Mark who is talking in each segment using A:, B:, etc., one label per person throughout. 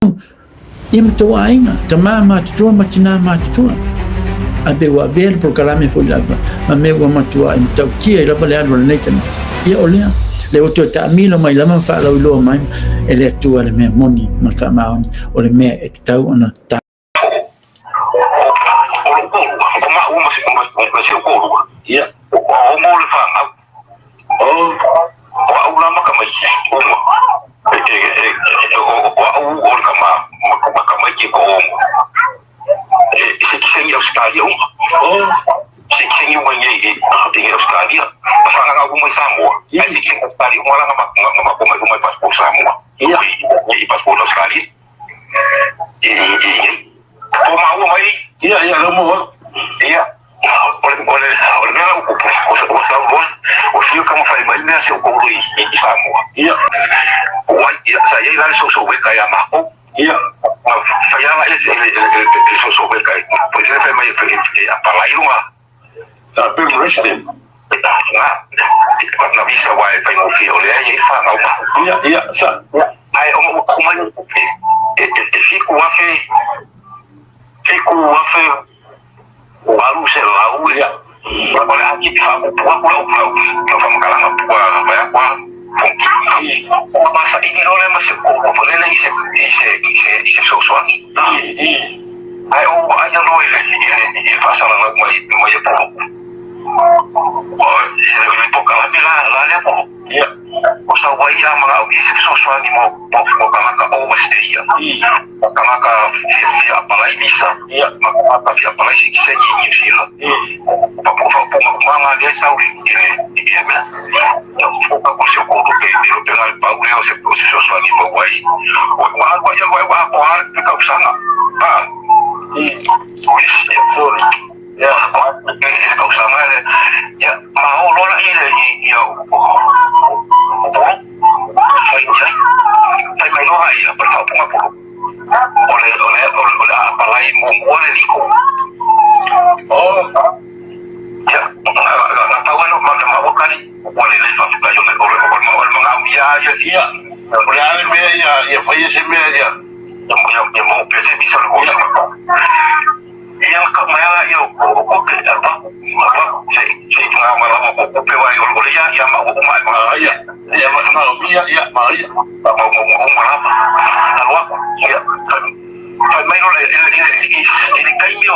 A: Ia ma tou aiga, tama matutua ma tinā matutua. Ae pe ua avea le polokalame foi lava ma mea ua matua e matautia ai lava le alu a lenei tamaiti. Ia o lea, lea ua toe taamilo mai lava ma faalauiloa mai e le Atua le mea moni ma le faamaoni o le mea e tatau ona ta.
B: O lou toalua, o maua ma si ou toalua,
C: Ia.
B: O mo le fanau. O au la ma tamaiti uma. O au o le tama ma tamaiti e toaono. E sitiseni Ausetalia uma. Sitiseni uma i i Ausetalia. Na fanau uma i Samoa. Ae sitiseni Ausetalia uma la na matou mai uma i passport Samoa. I passport Ausetalia. I i Po maua mai.
C: Ia, ia, lea maua.
B: Ia. O le mea la ua sau loa, ua fiu taumafai mai mea si ou toalua i Samoa.
C: Ia.
B: Ua, ia, sa i ai la le social worker ia matou.
C: Ia.
B: Na fai lava la e le social worker foi lele fai mai e apalai luga.
C: Na permanent resident.
B: Na, na visa aua e faigofie o lea e i ai fanau mau.
C: Ia, ia, sa.
B: Ae ona ua tau mai e 7,000, 7,000 800 ia. O le a tipi faapupu atu lau faamatalaga ua fai atu a ona ma saili loa lea ma se toalua foi lele i se i se fesoasoani. Ae ou vaai loa i le faasalalau mai e poloku. I le polokalame la lea poloku.
C: Ia.
B: O sau ai a manaomia se fesoasoani mo tagata overstay ia. O tagata fia apalai visa.
C: Ia.
B: Ma tagata fia apalai sitiseni i Niu Sila. Faaupuga uma lea e sau i le mea. Foka ko se ko pe pe pe ngai pau lea o se fesoasoani maua ai. Ua alu ai alu ai ua atoa le tausaga. Ah.
C: Sorry.
B: Ia, le tausaga le ia ma oo loa la ia o polo fai ai fai mai loa ia o le faaupuga polo o le apalai muamua le liko.
C: Oh.
B: Ia, na tau ai ma maua kali ua lelei faafetai o le manaomia ia.
C: Ia. O le a le mea ia ia faia se mea ia.
B: Ia mau pea se visa o le kosa. Ia ka mai ala ia o kope a paku a paku se se nga ma lava ko kope wai o le ia ia ma o ma ma.
C: Ah, ia. Ia ma ma ia ia ma ia.
B: Ma ma ma ma lava alo aku ia fai mai le i i le taimi o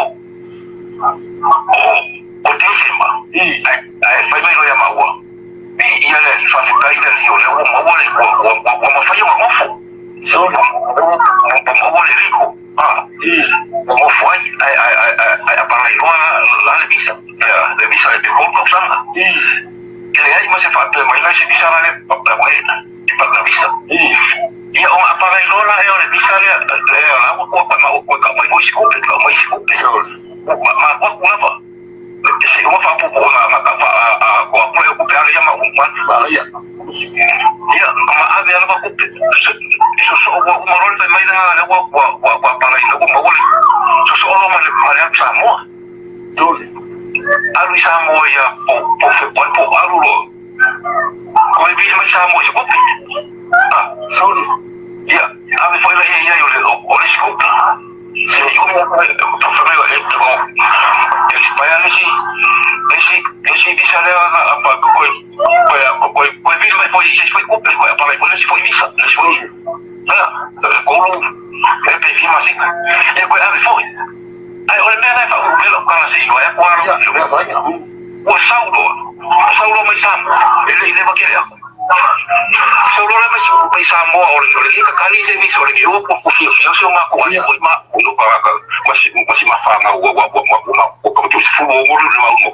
B: Tesema ai ai fai mai lo ia maua i ia le i faafetai le o le ua maua le ua mafai ona nofo.
C: Sorry.
B: Ua maua le liko. Ua nofo ai ae apalai loa la le visa. Ia le visa e 3 tausaga. E leai ma se faapea mai la se visa la le i na visa. Ia ona apalai loa la ea o le visa lea lea la ua ua ma ua tau mai foi si kupe tau mai si kupe. Ma ma aku lava. Se uma faapupu ona na ka fa a ko aku le kupe ale ia ma uma.
C: Ma ia.
B: Ia ma ave lava kupe. So so ua uma loa le fai mai lena lea ua ua ua ua apalai ua maua le so so loa ma le ma le alu Samoa.
C: Sorry.
B: Alu i Samoa ia po po Fepuari po alu loa. Ko e vili mai Samoa i se kupe. Ah,
C: Sorry.
B: ia ave foi la ia ia o le o le isi kupe. Se i umi atu fai mai o expire le isi le isi le isi visa lea na pa ko ko ko ko vili mai foi i se isi foi kupe ko apalai foi le isi foi visa le isi foi. Ah, kolu e pe fi masina. E koe ave foi. Ai o le mea la e faaulu lau kala se iloa e aku alo.
C: Ia, mea fai.
B: Ua sau loa. Sau loa mai Samoa. E le i leva kele aku. Sau loa mai mai Samoa o le le kakali se visa o le ua ua fia fia se o makou ai foi ma o ka ka ma si ma si mafanga ua ua ua ua ua ua ka tu se fu o mo le ma o mo.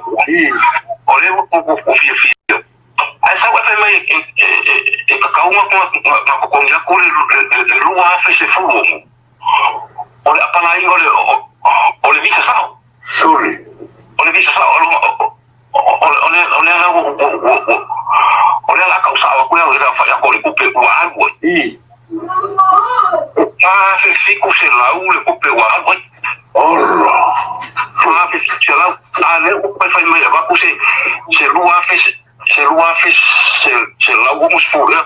B: O le ua ua fia fia. Ae sau e fai mai e kakauga nga kokogi aku le 2016. O le apalaiga o le visa sao.
C: Sorry.
B: O le visa sao o le la ua o le la kau sao aku ia o fai aku o le kupe ua alu ai. 7,700 le kupe ua alu ai.
C: Olo.
B: 7,700. A lea ua fai fai mai avaku se 2,160 ea.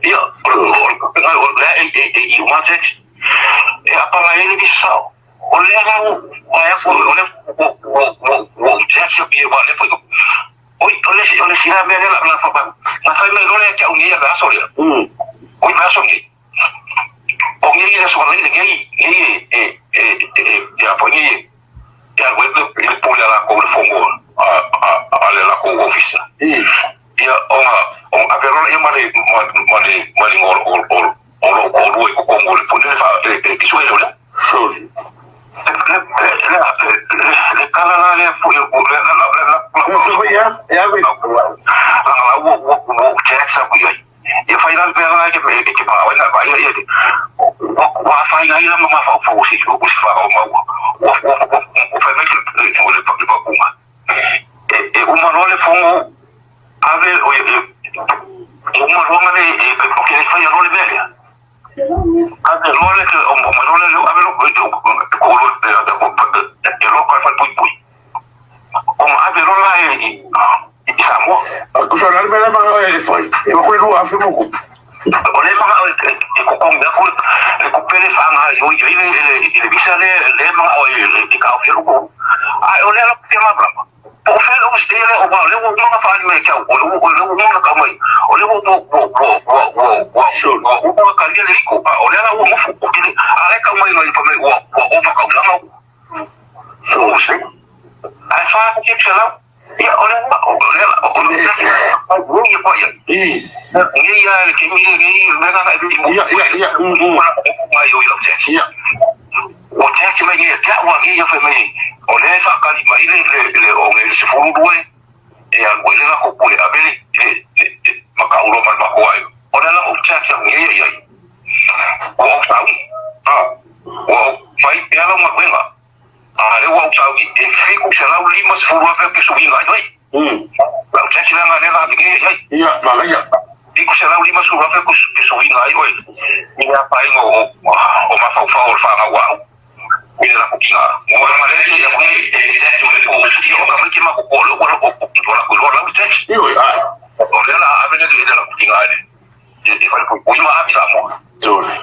B: Ia, o le kupe o lea e i uma tax. E apala ai le visa sao. O lea la ua ai aku o lea ua ou tax atu i ai, aua o lea foi oi o le isi la mea lea la fa na fai mai loa lea ia te au nei i le aso lea. Oi le aso nei. O nei le aso Faraile nei nei e e e e a foi nei e alu ai le pule a lakou le fono a le lakou ofisa. Ia ona ona ave loa lea ma le ma le ma le igoa o lou toalua i totonu o le pule le fa le sue lea.
C: Sorry.
B: Le le tala la lea foi le la la la
C: E ave.
B: La ua ua ua tax aku i ai. Ia fai la le mea la e te manao ai na vaai ia ua afaina ai la ma mafaufau o se o se fanau maua. Ua ua ua fai mai le le pakuga. E uma loa le fono ave o e uma loa le e ke le faia loa le mea lea. Ave loa le o mai loa le ave loa ko loa e loa ka falepuipui. Ona ave loa la i Samoa.
C: Tusa o le a le mea la e manao e fai? E avatu le 2000 ma tupe.
B: O lea e manao e totogi atu le tupe lea e faagaoioi ai le visa lea e manao e taofia lou toalua. Ae o lea la ou te fia malamalama, po o fea le overstay lea aua o lea ua uma ona faaali mai ia te au, o lea ua uma ona tau mai, o lea ua uma ona talia le liko, a o lea la ua nofo, ou te le, a o lea e tau mai fai mai ua ova tausaga ou overstay. Ae 700. Ia, o le o le o le fai nei e koia. Nei ia le taimi lenei mea na e vili mo.
C: Ia, ia, ia.
B: Mai o i lau taxi.
C: Ia.
B: Ua taxi mai nei ia ua nei ia fai mai o lea e faatali mai le le o le 12 e alu ai le latou pule ave le le ma tau loa ma le matou aiga. O le ala ou taxi atu nei ia i ai. Ua ou sauni. Ua ou fai pea lau galuega. A lea ua ou sauni e 750 afe ke suiga ai oi. Lau taxi leaga lea la ave nei i ai.
C: Ia, manaia.
B: 750 afe ke suiga ai oi i le afaina o mafaufau o le fanau a au i le latou tina. Mo le lea ia e taxi o le po ia o ka mai ke matou po o lea ua latou iloa lau le taxi.
C: Ioe, ae.
B: O lea la ave le latou tina i le falepuipui ma ave i Samoa.
C: Sorry.